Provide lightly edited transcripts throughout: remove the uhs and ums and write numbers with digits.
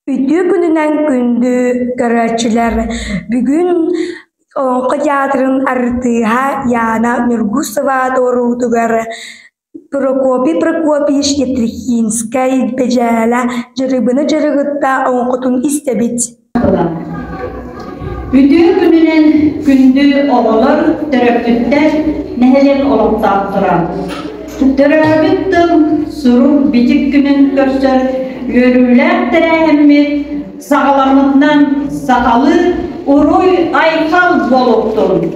Үтүө күнүнэн күндү көрөөччүлэр! Бүгүн Олоҥхо театрын артыыһа Яна Ньургусова туоруутугар Прокопий Прокопьевич Ятрихинскай Бэдьээлэ Дьырыбына Дьырыгытта оҥхотун истэбит. Үтүө күнүнэн күндү оҕолор, төрөппүттэр, нэһилиэк олохтоохторо! Төрөөбүт тыл, сурук-бичик күнүн көрсөр үөрүүлээх тэрээһиммит саҕаламмытынан сахалыы уруй-айхал буолуохтун!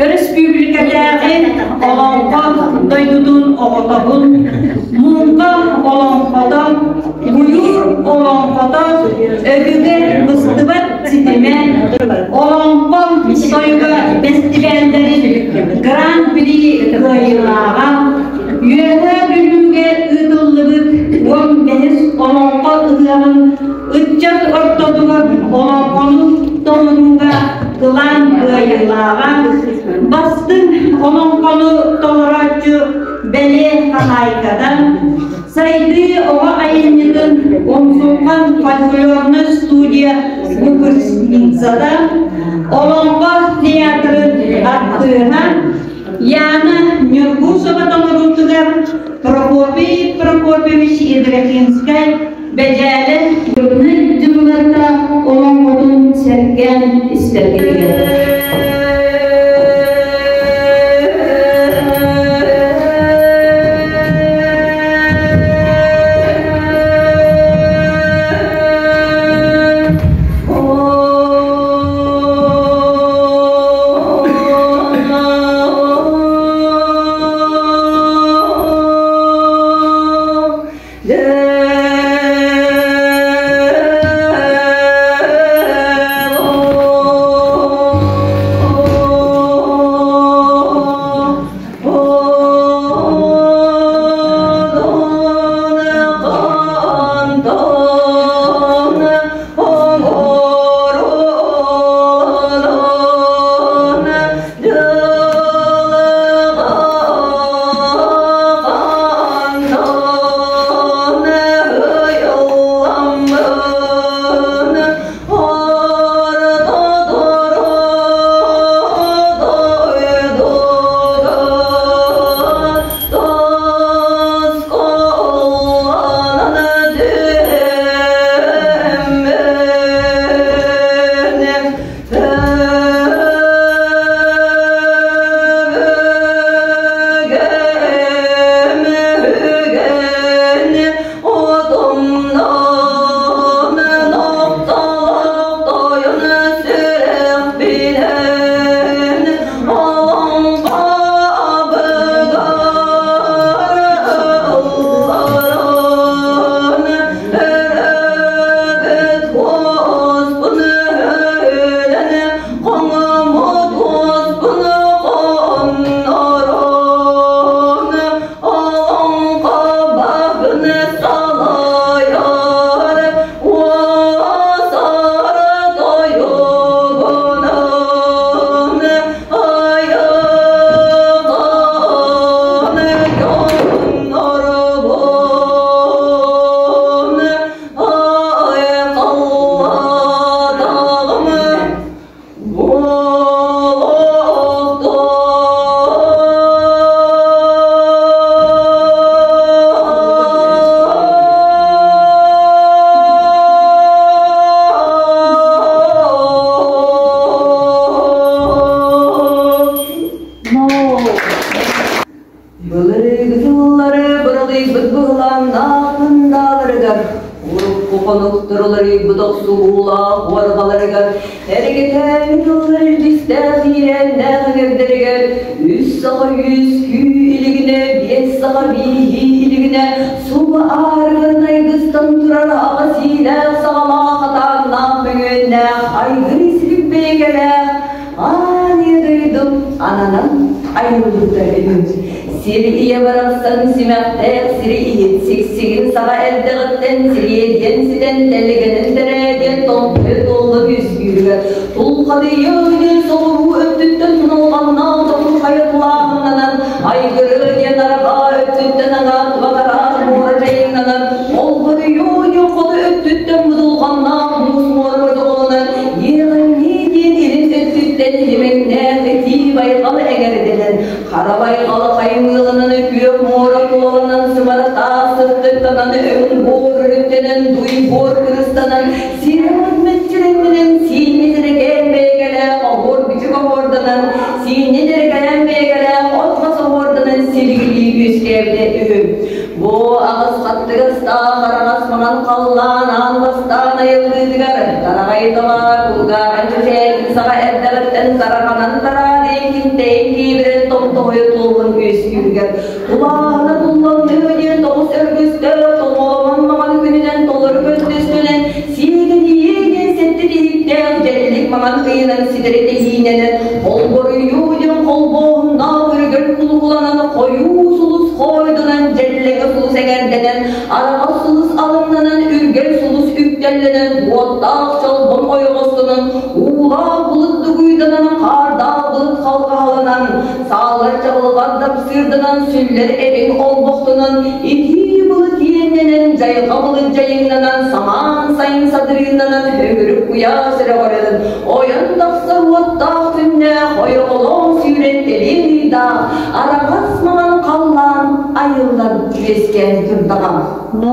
Өрөспүүбүлүкэтээҕи Олоҥхо дойдутун оҕотобун, Муҥха олоҥхото, Куйуур олоҥхото, Өбүгэ быстыбат ситимэ, Олоҥхо тойуга бэстибээллэрин Гран-при кыайыылааҕа, Үөһээ Бүлүүгэ ыытыллыбыт 15 олоҥхо ыһыаҕын ыччат ортотугар олоҥхону толорууга кылаан кыайыылааҕа, бастыҥ олоҥхону толорооччу бэлиэ хаһаайката, Сайдыы оҕо айымньытын Умсулҕан фольклорнай студия выпускницата, Олоҥхо театрын артыыһа Яна Ньургусова толоруутугар Прокопий Прокопьевич Ядрихинскай Бэдьээлэ Тымныы дьылларга олоҥхотун сэргээн истэргитигэр. Уларыйбыт охсуһуулаах уорҕаларыгар, эргитээҥи тыллар илдьистээх иирээннээх эҥэрдэригэр, үс саха үөскүү илигинэ, биэс саха бииһии илигинэ, субу аарыгын айгыстан турар аҕа сиилээх саҕалаах атааннаах мөҥүөннээх айгыр силик бэйэкэлээх Аан ийэ дойдум ананан айыллыбыта үһү. Сир ийэ барахсан симэхтээх сири иһит сиксигин саҕа эрдэҕиттэн сириэдийэн ситэн тэлгэнэн тэрээдиэн тоҥхойо туолла үөскүүрүгэр тулхадыйа диэн соҕуруу өттүттэн туналҕаннаах тоҥ хайа тулааһыннанан айгыры диэн арҕаа өттүттэн аҥаат бакараат муора дьайыҥнанан олборуйуу диэн хоту өттүттэн будулҕаннаах муус муора бодоҕолонон иэҕэҥнии диэн илин өттүттэн илимэҥнээх итии байҕал эҥэрдэнэн хара байҕал хаймыыланан күөх муора куоланан сымара таас сырдыктанан өҥ буор өрүттэнэн дуй буор кырыстанан сирэҕин мэччирэҥнэнэн сиинньи сэрэкээн бэйэкэлээх оһуор бичик оһуорданан сиинньи дьэрэкээн бэйэкэлээх от-мас оһуорданан силигилии үөскээбитэ үһү. Бу аҕыс хаттыгастаах араҕас маҥан халлаан аан бастаан айыллыытыгар тараҕай таба кулгааҕын чэчээтин саҕа эрдэҕиттэн тараханан тараан эйкинтэйин киибирэн томтоһуйа туоллан үөскүүрүгэр тулааһына тулланныы диэн тоҕус өргөстөөх тоҥоломон маҥан күнүнэн толору көндөстөнөн сиэгэнийээ диэн сэттэ тиһиктээх дьэллик маҥан ыйынан ситэри тэһиинэнэн холборуйуу диэн холбооһуннаах үрүгэр кулукуланан хойуу сулус хоойдонон дьэллэҥэ сулус эҥэрдэнэн араҕас сулус алыннанан үргэл сулус үктэллэнэн уоттаах чолбон ойоҕостонон уулаах былыт дугуйданан хаардаах былыт халҕаһаланан саалар чаҕылҕан дапсыырданан сүллэр эбиҥ олбохтонон итии былыт иэннэнэн дьайҕа былыт дьайыҥнанан самаан сайын садырыыннанан өҥүрүк куйаас өрөҕөрөн ойон тахсар уоттаах күннээх ойоҕолоон сүүрэн тэлиэн ыйдаах араҕас маҥан халлаан айыллан үөскээн турдаҕа. No.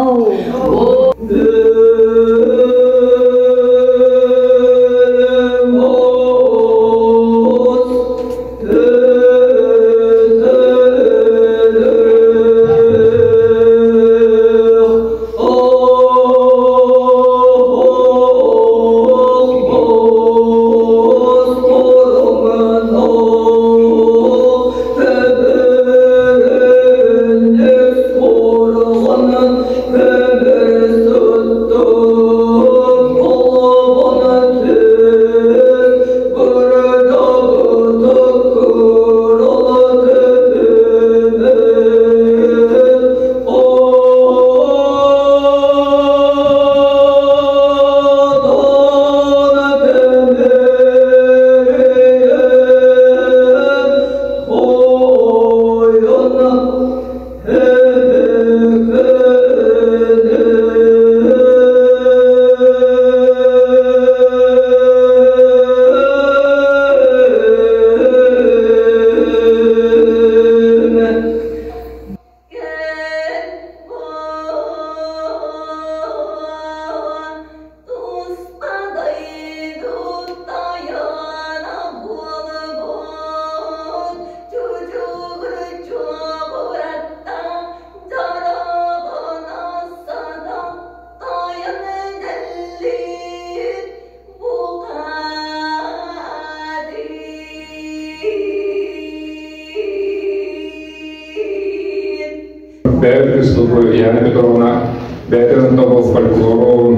Бэйэ Яна Петровна бэйэтин тобол фольклорун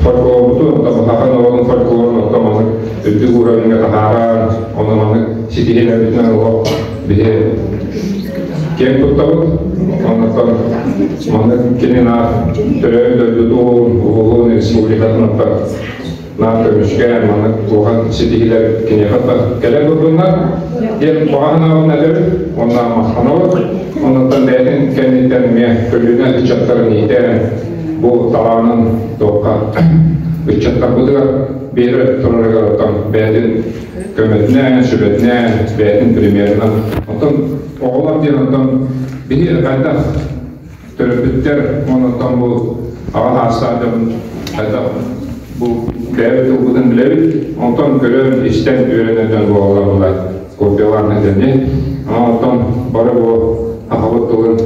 фольклорбутун саха норуотун фольклорун оттон маннык үрдүк уровеньга таһааран онно маннык ситиһиилэрбитинэн олох биһи киэн туттабыт. Оннуттан маннык кини наар төрөөбүт дойдутун, улуун, республикатын оттон наар көмүскээн маннык улахан ситиһиилэр киниэхэ кэлэн турдуннар диэн баҕа санаабын этэбит уонна махтанабыт. Оннуттан бэйэтин кэнниттэн эмиэ көлүөнэ ыччаттарын иитэн бу талаанын туохха ыччаттарбытыгар биэрэ турарыгар оттон бэйэтин көмөтүнэн, сүбэтинэн, бэйэтин примерынан. Оттон оҕолор диэн оттон биһи хайдах төрөппүттэр оннуттан бу аҕа саастаах дьон хайдах бу бэйэбит тылбытын билэбит, онтон көрөн, истэн үөрэнэр дьон буолаллар була копиялаан этэнни. Онтон бары бу сахабыт тылын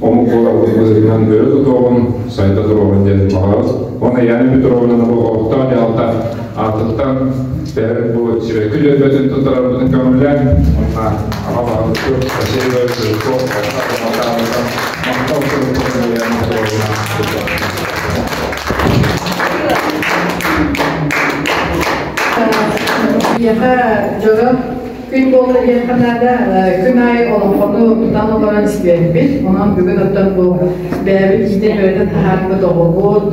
омук буоларбыт быһыытынан өрө тутуоҕун, сайда туруоҕун диэн баҕарабыт. Уонна Яна Петровна бу олохтоох дьаһалта аатыттан бэйэбит бу сибэкки дьөрбөтүн туттарарбытын көҥүллээн, уонна аҕа баһылыкпыт Василий Иванович Жирков махтал суруктарын Яна Петровна Биһиэхэ дьоро күн буолла диэххэ наада. Күн аайы олоҥхону тутан олорон истиэхпит. Онон бүгүн оттон бу бэйэбит иитэн-үөрэтэн таһаарбыт оҕобут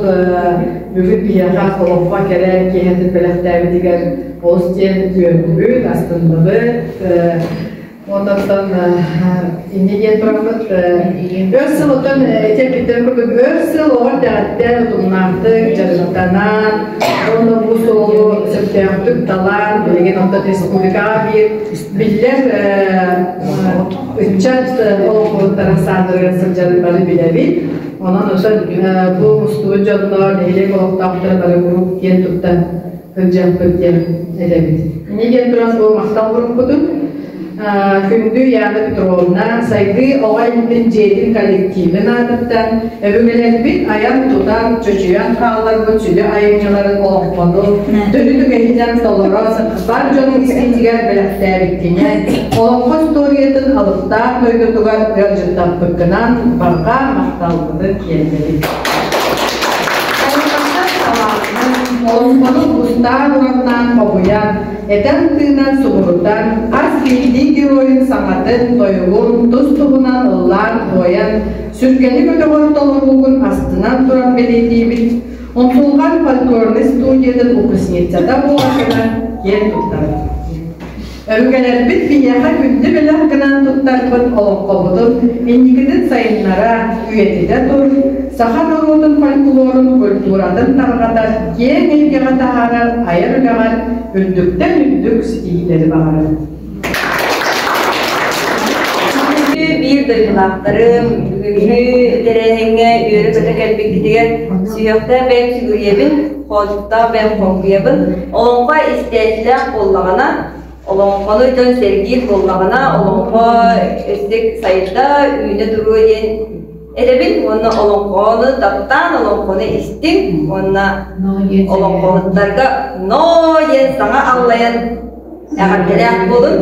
бүгүн биһиэхэ олоҥхо кэрэ киэһэтин бэлэхтээбитигэр олус диэн үөрдүбүт, астынныбыт. Онтон инньэ диэн тураммыт өр сыл оттон ити эппиттэрин курдук өр сыл оҕо эрдэҕиттэн утумнаахтык дьарыктанан уонна бу суолу сөптөөхтүк талан билигин онтон республикаҕа биир биллэр ыччат олоҥхоһуттар ахсааннарыгар сылдьарын бары билэбит. Онон оттон бу мустубут дьоннор нэһилиэк олохтоохторо бары куруук киэн тутта сылдьыахпыт диэн этэбит. Инньэ диэн туран бу махтал бурукпутун Күндү Яна Петровна сайдыы оҕо иннин дьиэтин коллективын аатыттан өбүгэлэрбит айан-тутан, чочуйан хаалларбыт сүдү айымньыларын олоҥхону төрүт үгэһинэн толорон бар дьонун истиитигэр бэлэхтээбиккинэн, олоҥхо историятын алыптаах дойдутугар ыалдьыттаппыккынан барҕа махталбытын тиэрдэбит. Олоҥхону устаан ураннаан хомуйан, этэн-тыынан субурутан, хас биирдии геройун саҥатын, тойугун тус-туһунан ыллаан-туойан, сүргэни көтөҕөр толоруугун астынан туран бэлиэтиибит. Умсулҕан фольклорнай студиятын выпускницата буоларгынан киэн туттабыт. Өбүгэлэрбит биһиэхэ күндү бэлэх гынан туттарбыт олоҥхобутун инникитин сайыннара, үйэтитэ тур, саха норуотун фольклорун, культуратын тарҕатар, киэҥ эйгэҕэ таһаарар айар үлэҕэр үрдүктэн үрдүк ситиһиилэри баҕарабыт. Биир дойдулаахтарым, бүгүҥҥү тэрээһиҥҥэ үөрэ-көтө кэлбиккитигэр сүһүөхтээх бэйэм сүгүрүйэбин, хоотуктаах бэйэм хоҥкуйабын. Олоҥхо истээччилээх буоллаҕына, олоҥхону дьон сэргиир буоллаҕына, олоҥхо өссө сайда, үүнэ туруо диэн этэбин уонна олоҥхону таптаан олоҥхону истиҥ уонна олоҥхоһуттарга ноо диэн саҥа аллайан эҕэрдэлээх буолун.